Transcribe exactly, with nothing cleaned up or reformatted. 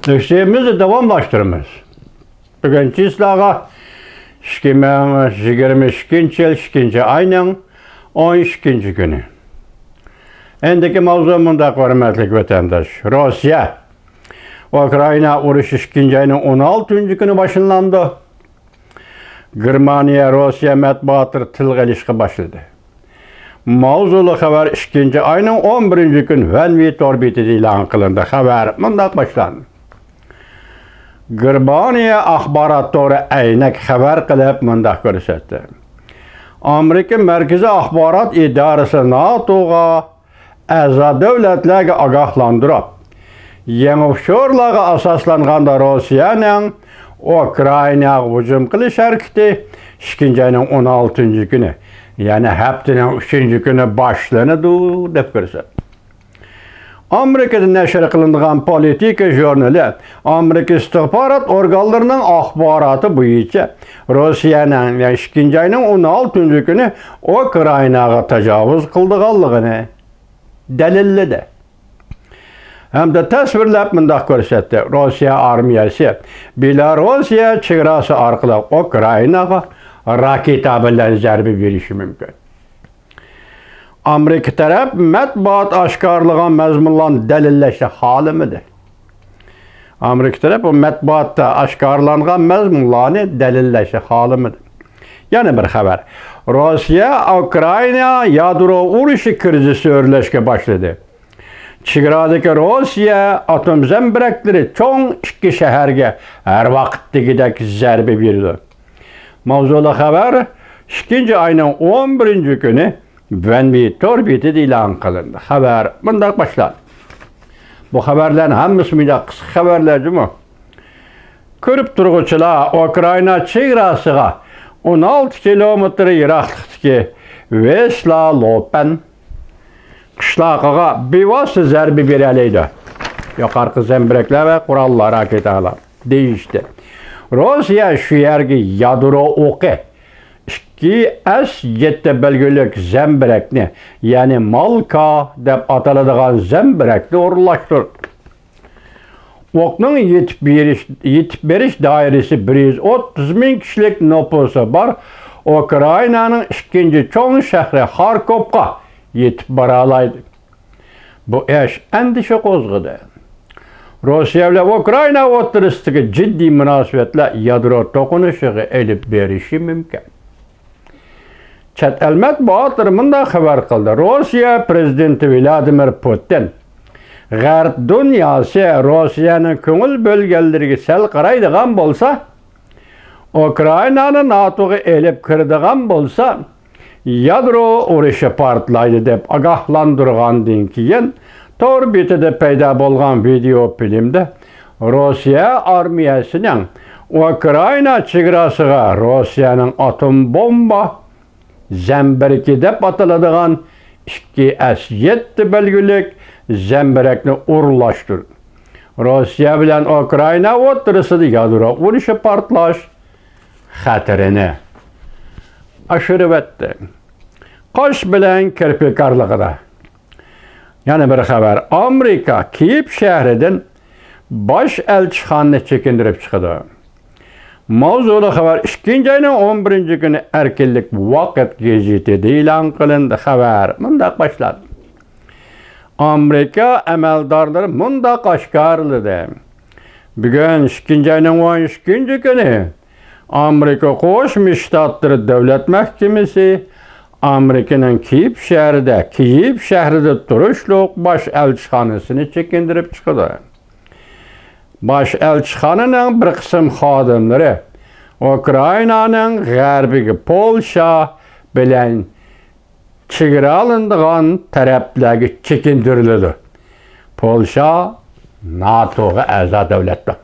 دەرسىمىزنى داۋاملاشتۇرىمىز. بۈگۈن چىسلاغا ئىككى مىڭ يىگىرمە ئىككىنچى يىل ئىككىنچى ئاينىڭ ئون ئىككىنچى كۈنى. ئەندىكى ماۋزۇ مۇنداق، ھۆرمەتلىك ۋەتەنداش. روسىيە ئۇكرائىنا ئۇرۇشى ئىككىنچى ئاينىڭ ئون ئالتىنچى كۈنى باشلىنامدۇ؟ گېرمانىيە روسىيە مەتبۇئاتلىرى تىلغا ئېلىشقا باشلىدى. ماۋزۇلۇق خەۋەر ئىككىنچى ئاينىڭ ئون بىرىنچى كۈنى ۋەنۋى تور بېتىدە ئېلان قىلىندى. خەۋەر مۇنداق باشلاندى. گېرمانىيە ئاخبارات تورى ئەينەك خەۋەر قىلىپ مۇنداق كۆرسەتتى. ئامېرىكا مەركىزىي ئاخبارات ئىدارىسى ناتوغا ئەزا دۆلەتلەرگە ئاگاھلاندۇرۇپ، يېڭى ئۇچۇرلارغا ئاساسلانغاندا روسىيەنىڭ ئۇكرائىناغا ھۇجۇم قىلىش ھەرىكىتى ئىككىنچى ئاينىڭ ئون ئالتىنچى كۈنى، يەنى ھەپتىنىڭ ئۈچىنچى كۈنى باشلىنىدۇ، دەپ كۆرسەتتى. ئامېرىكىدا نەشر قىلىنغان پولىتىكا ژۇرنىلى ئامېرىكا ئىستىخبارات ئورگانلىرىنىڭ ئاخباراتى بويىچە روسىيەنىڭ ئىككىنچى ئاينىڭ ئون ئالتىنچى كۈنى ئۇكرائىناغا تاجاۋۇز قىلىدىغانلىقىنى دەلىللىدى ھەمدە تەسۋىرلەپ مۇنداق كۆرسەتتى: روسىيە ئارمىيەسى بېلاروسىيە چېگراسى ئارقىلىق ئۇكرائىناغا راكېتا بىلەن زەربە بېرىشى مۇمكىن. ئامېرىكا تەرەپ مەتبۇئات ئاشكارىلىغان مەزمۇنلارنى دەلىللەشنى خالىمىدى. ئامېرىكا تەرەپ بۇ مەتبۇئاتتا ئاشكارىلانغان مەزمۇنلارنى دەلىللەشنى خالىمىدى. يەنە بىر خەۋەر. روسىيە ئۇكرائىنا يادرو ئۇرۇشى كىرىزىسى ئۆرلەشكە باشلىدى. چېگرادىكى روسىيە ئاتوم زەمبىرەكلىرى چوڭ ئىككى شەھەرگە ھەر ۋاقىتتىكىدەك زەربە بېرىدۇ. ماۋزۇلۇق خەۋەر ئىككىنچى ئاينىڭ ئون بىرىنچى كۈنى ۋەنۋى تور بېتىدە ئېلان قىلىندى. خەۋەر مۇنداق باشلاندى. بۇ خەۋەرلەرنىڭ ھەممىسى مۇنداق قىسقا خەۋەرلەر جۇمۇ. كۆرۈپ تۇرغۇچىلار، ئۇكرائىنا چېگراسىغا ئون ئالتە كىلومېتىر يىراقلىقتىكى ۋېسلا لوپەن قىشلاقىغا بىۋاسىتە زەربە بېرەلەيدۇ. يۇقىرىقى زەمبىرەكلەر ۋە قوراللار، راكېتالار دېيىشتى. روسىيە شۇ يەرگە يادرو ئوقى، ئىككى ئەس يەتتە بەلگىلىك زەمبىرەكنى، يەنى مالكا دەپ ئاتىلىدىغان زەمبىرەكنى ئورۇنلاشتۇردى. ئوقنىڭ يېتىپ بېرىش، يېتىپ بېرىش دائىرىسى بىر يۈز ئوتتۇز مىڭ كىشىلىك نوپۇسى بار ئۇكرائىنانىڭ ئىككىنچى چوڭ شەھىرى خاركوفقا يېتىپ بارالايدۇ. بۇ ئىش ئەندىشە قوزغىدى. روسىيە بىلەن ئۇكرائىنا ئوتتۇرىسىدىكى جىددىي مۇناسىۋەتلەر يادرو توقۇنۇشىغا ئېلىپ بېرىشى مۇمكىن. چەت ئەل مەتبۇئاتلىرى مۇنداق خەۋەر قىلدى: روسىيە پىرېزىدېنتى ۋلادىمىر پۇتىن غەرب دۇنياسى روسىيەنىڭ كۆڭۈل بۆلگەنلىرىگە سەل قارايدىغان بولسا، ئۇكرائىنانى ناتوغا ئېلىپ كىرىدىغان بولسا، يادرو ئۇرۇشى پارتلايدۇ دەپ ئاگاھلاندۇرغاندىن كېيىن، تور بېتىدە پەيدا بولغان ۋىدېئو فىلىمدە روسىيە ئارمىيەسىنىڭ ئۇكرائىنا چېگراسىغا روسىيەنىڭ ئاتوم بومبا زەمبىرىكى دەپ ئاتىلىدىغان ئىككى ئەس يەتتە بەلگىلىك زەمبىرەكنى ئورۇنلاشتۇردى. روسىيە بىلەن ئۇكرائىنا ئوتتۇرىسىدا يادرو ئۇرۇشى پارتلاش خەتىرىنى ئاشۇرۇۋەتتى. قاش بىلەن كىرپىك ئارىلىقىدا يەنە بىر خەۋەر. ئامېرىكا كىيېۋ شەھىرىدىن باش ئەلچىخانىنى چېكىندۈرۈپ چىقىدۇ. ماۋزۇلۇق خەۋەر ئىككىنچى ئاينىڭ ئون بىرىنچى كۈنى ئەركىنلىك ۋاقىت گېزىتىدە ئېلان قىلىندى. خەۋەر مۇنداق باشلاندى. ئامېرىكا ئەمەلدارلىرى مۇنداق ئاشكارىلىدى: بۈگۈن ئىككىنچى ئاينىڭ ئون ئىككىنچى كۈنى ئامېرىكا قوشما شتاتلىرى دۆلەت مەھكىمىسى ئامېرىكىنىڭ كىيېۋ شەھىرىدە، كىيېۋ شەھىرىدە تۇرۇشلۇق باش ئەلچىخانىسىنى چېكىندۈرۈپ چىقىدۇ. باش ئەلچىخانىنىڭ بىر قىسىم خادىملىرى ئۇكرائىنانىڭ غەربىگە پولشا بىلەن چېگرالىنىدىغان تەرەپلەرگە چېكىندۈرۈلىدۇ. پولشا ناتوغا ئەزا دۆلەتتۇر.